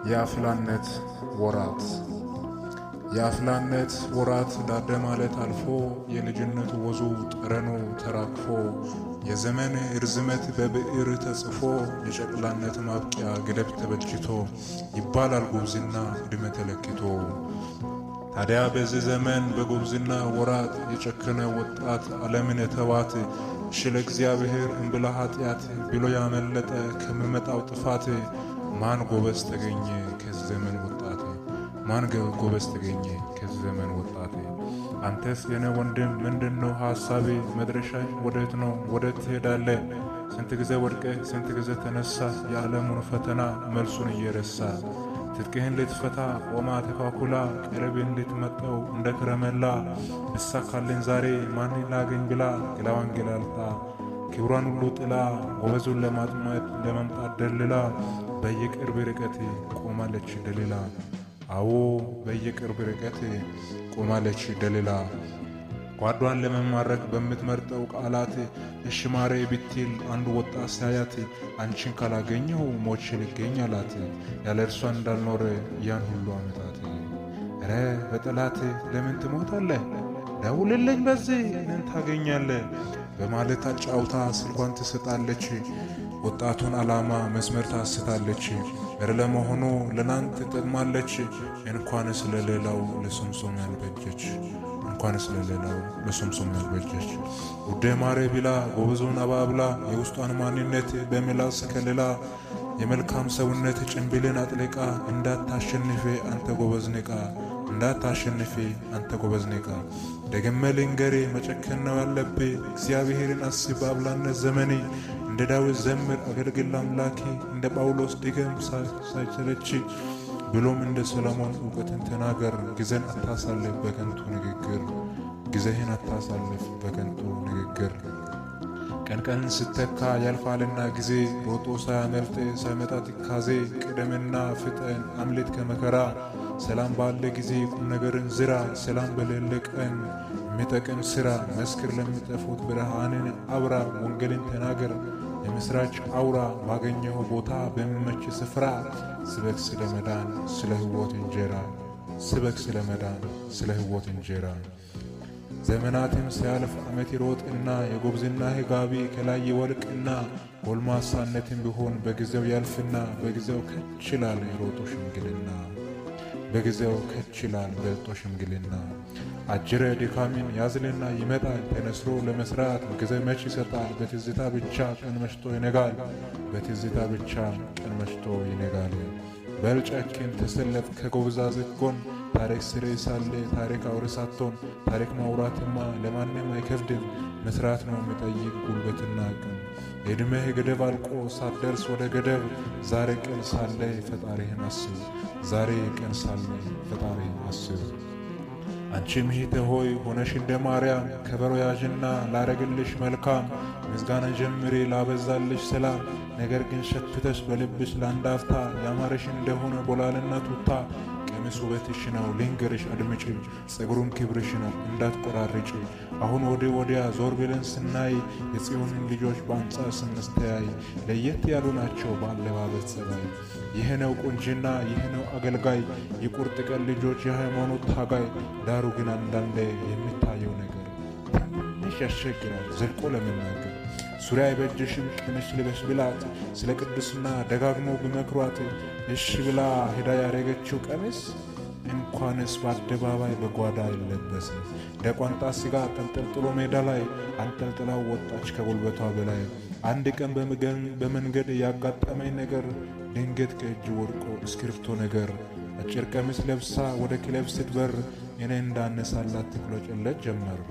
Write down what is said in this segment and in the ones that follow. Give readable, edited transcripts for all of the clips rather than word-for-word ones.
የአፍላነት ወራት፣ የአፍላነት ወራት ዳደ ማለት አልፎ፣ የልጅነት ወዙ ጠረኑ ተራግፎ፣ የዘመን እርዝመት በብዕር ተጽፎ፣ የጨቅላነት ማብቂያ ገደብ ተበጅቶ ይባላል ጉብዝና ዕድሜ ተለክቶ። ታዲያ በዚህ ዘመን በጉብዝና ወራት የጨከነ ወጣት፣ ዓለምን የተዋት፣ እሺ ለእግዚአብሔር እምብላ ኃጢአት ብሎ ያመለጠ ከሚመጣው ጥፋት፣ ማን ጎበዝ ተገኘ ከዚህ ዘመን ወጣት? ማን ጎበዝ ተገኘ ከዚህ ዘመን ወጣት? አንተስ የኔ ወንድም ምንድነው ሐሳቤ? መድረሻ ወዴት ነው? ወዴት ትሄዳለህ? ስንት ጊዜ ወድቀህ ስንት ጊዜ ተነሳ? የዓለሙን ፈተና መልሱን እየረሳ፣ ትጥቅህን ልትፈታ ቆማ ተኳኩላ፣ ቀለብን ልትመጠው እንደ ከረመላ፣ ብሳካልን ዛሬ ማንን ላገኝ ብላ፣ ገላዋን ገላልጣ ክብሯን ሁሉ ጥላ፣ ጎበዙን ለማጥመድ ለመምጣት ደልላ፣ በየቅርብ ርቀት ቆማለች ደልላ። አዎ፣ በየቅርብ ርቀት ቆማለች ደልላ። ጓዷን ለመማረክ በምትመርጠው ቃላት እሺ ማሬ ብትል አንዱ ወጣት ሳያት፣ አንቺን ካላገኘሁ ሞቼ ልገኝ አላት። ያለ እርሷ እንዳልኖረ ያን ሁሉ ዓመታት። እረ በጠላት ለምን ትሞታለህ? ደውልልኝ በዚህ እኔን ታገኛለህ በማለት አጫውታ ስልኳን ትሰጣለች። ወጣቱን ዓላማ መስመር ታስታለች። እረ ለመሆኑ ለናንተ ትጠቅማለች? እንኳንስ ለሌላው ለሶምሶን ያልበጀች፣ እንኳንስ ለሌላው ለሶምሶን ያልበጀች። ውዴ ማሬ ብላ ጎበዙን አባብላ፣ የውስጧን ማንነት በምላስ ከልላ፣ የመልካም ሰውነት ጭንብልን አጥልቃ፣ እንዳታሸንፌ አንተ ጎበዝ ንቃ፣ እንዳታሸንፌ አንተ ጎበዝ ንቃ። ደግሜ ልንገሬ መጨከን ነው ያለብህ። እግዚአብሔርን አስብ በአብላነት ዘመኔ። እንደ ዳዊት ዘምር፣ አገልግል አምላኬ። እንደ ጳውሎስ ድገም ሳይሰለች፣ ብሎም እንደ ሰለሞን እውቀትን ተናገር። ጊዜን አታሳልፍ በከንቱ ንግግር፣ ጊዜህን አታሳልፍ በከንቱ ንግግር። ቀን ቀን ስተካ ያልፋልና ጊዜ፣ ሮጦ ሳያመልጥ ሳይመጣ ትካዜ፣ ቅደምና ፍጠን አምልጥ ከመከራ። ሰላም ባለ ጊዜ ቁም ነገርን ዝራ፣ ሰላም በሌለ ቀን የሚጠቅም ስራ። መስክር ለሚጠፉት፣ ብርሃንን አብራ፣ ወንጌልን ተናገር፣ የምስራች አውራ። ባገኘው ቦታ በሚመች ስፍራ ስበክ ስለ መዳን ስለ ሕይወት እንጀራ፣ ስበክ ስለ መዳን ስለ ሕይወት እንጀራ። ዘመናትም ሲያልፍ ዓመት ይሮጥና፣ የጉብዝናህ ጋቢ ከላይ ይወልቅና፣ ጎልማሳነትም ቢሆን በጊዜው ያልፍና፣ በጊዜው ከች ይላል ሮጦ ሽምግልና፣ በጊዜው ከች ይላል በልጦ ሽምግልና። አጅረ ድካምን ያዝልና ይመጣል፣ ተነስሮ ለመስራት ጊዜ መች ይሰጣል። በትዝታ ብቻ ቀን መሽቶ ይነጋል፣ በትዝታ ብቻ ቀን መሽቶ ይነጋል። በልጨክን ተሰለፍ ከጎበዛዝት ጎን፣ ታሪክ ስሬ ሳለ ታሪክ አውሪ ሳትሆን። ታሪክ ማውራትማ ለማንም አይከብድም፣ መስራት ነው የሚጠይቅ ጉልበትና አቅም። የዕድሜህ ገደብ አልቆ ሳትደርስ ወደ ገደብ፣ ዛሬ ቀን ሳለ ፈጣሪህን አስብ፣ ዛሬ ቀን ሳለ ፈጣሪህን አስብ። አንቺም እህቴ ሆይ ሆነሽ እንደ ማርያም፣ ከበሮ ያዥና ላረግልሽ መልካም ምስጋና ጀምሪ ላበዛልሽ ሰላም። ነገር ግን ሸፍተሽ በልብሽ ለአንድ አፍታ፣ ያማረሽ እንደሆነ ቦላልና ቱታ። ቀሚስ ውበትሽ ነው ልንገርሽ አድምጪ፣ ጸጉሩም ክብርሽ ነው እንዳትቆራርጪ። አሁን ወዲህ ወዲያ ዞር ብለን ስናይ፣ የጽዮንን ልጆች በአንጻር ስንስተያይ፣ ለየት ያሉ ናቸው በአለባበስ ጸባይ። ይህ ነው ቁንጅና፣ ይህ ነው አገልጋይ፣ የቁርጥ ቀን ልጆች፣ የሃይማኖት ታጋይ። ዳሩ ግን አንዳንዴ የሚታየው ነገር ትንሽ ያስቸግራል ዘልቆ ለመናገር። ሱሪ አይበጅሽም ቀሚስ ልበሽ ብላት ስለ ቅድስና ደጋግሞ ቢመክሯት፣ እሺ ብላ ሄዳ ያደረገችው ቀሚስ እንኳንስ በአደባባይ በጓዳ አይለበስም። እንደ ቋንጣ ስጋ ተንጠልጥሎ ሜዳ ላይ አንጠልጥላው ወጣች ከጉልበቷ በላይ። አንድ ቀን በመንገድ ያጋጠመኝ ነገር፣ ድንገት ከእጅ ወድቆ እስክሪብቶ ነገር፣ አጭር ቀሚስ ለብሳ ወደ ክለብ ስትበር፣ እኔ እንዳነሳላት ትቅለጨለጭ ጀመር።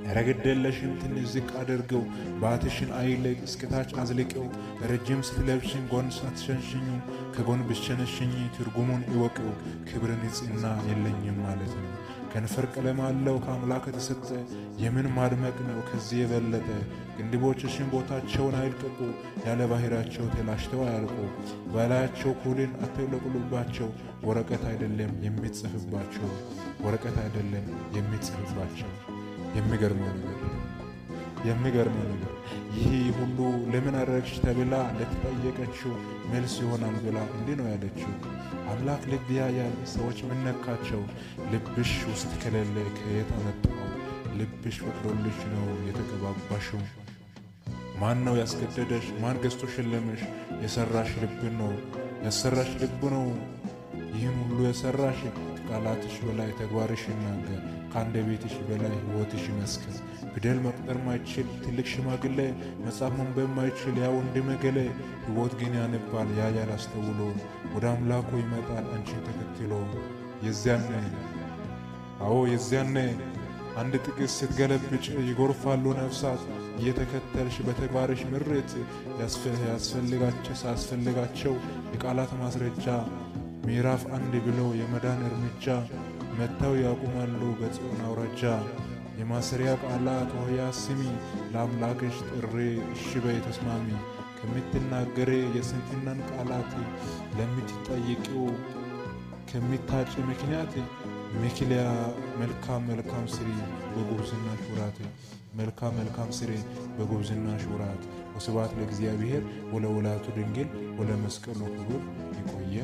ኧረ ግድ የለሽም ትንሽ ዝቅ አድርገው፣ ባትሽን አይለቅ እስከታች አዝልቀው፣ ረጅም ስትለብሽን ጎን ሳትሸንሽኙ፣ ከጎን ብትሸነሽኝ ትርጉሙን እወቀው። ክብር ንጽሕና የለኝም ማለት ነው። ከንፈር ቀለም አለው ከአምላክ የተሰጠ፣ የምን ማድመቅ ነው ከዚህ የበለጠ? ቅንድቦችሽን ቦታቸውን አይልቀቁ፣ ያለ ባህሪያቸው ተላሽተው አያልቁ። በላያቸው ኩልን አትለቅሉባቸው፣ ወረቀት አይደለም የሚጽፍባቸው፣ ወረቀት አይደለም የሚጽፍባቸው። የሚገርመው ነገር የሚገርመው ነገር ይህ ሁሉ ለምን አደረግሽ ተብላ ለተጠየቀችው መልስ ይሆናል ብላ እንዲህ ነው ያለችው። አምላክ ልብ ያያል፣ ሰዎች ምን ነካቸው? ልብሽ ውስጥ ከሌለ ከየት አመጣው? ልብሽ ፈቅዶልሽ ነው የተቀባባሽው። ማን ነው ያስገደደሽ? ማን ገዝቶ ሸለመሽ? የሰራሽ ልብ ነው ያሰራሽ ልብ ነው ይህን ሁሉ የሰራሽ። ከቃላትሽ በላይ ተግባርሽ ይናገር፣ ከአንደበትሽ በላይ ሕይወትሽ ይመስክር። ፊደል መቁጠር ማይችል ትልቅ ሽማግሌ፣ መጽሐፍ ማንበብ ማይችል ያ ወንድም እገሌ፣ ሕይወት ግን ያነባል ያያል አስተውሎ፣ ወደ አምላኩ ይመጣል አንቺን ተከትሎ። የዚያኔ አዎ የዚያኔ አንድ ጥቅስ ስትገለብጭ ይጎርፋሉ ነፍሳት እየተከተልሽ በተግባርሽ ምሬት ያስፈልጋቸው ሳያስፈልጋቸው የቃላት ማስረጃ ምዕራፍ 1 ብለው የመዳን እርምጃ መጥተው ያቆማሉ በጽዮን አውራጃ። የማሰሪያ ቃላት ሆያ ስሚ፣ ለአምላክሽ ጥሪ እሺ በይ ተስማሚ። ከምትናገሪ የስንፍናን ቃላት ለምትጠይቂው ከሚታጭ ምክንያት ምክልያ መልካም መልካም ስሪ በጉብዝናሽ ወራት፣ መልካም መልካም ስሪ በጉብዝናሽ ወራት። ወስብሐት ለእግዚአብሔር ወለወላዲቱ ድንግል ወለመስቀሉ ክቡር። ይቆየ።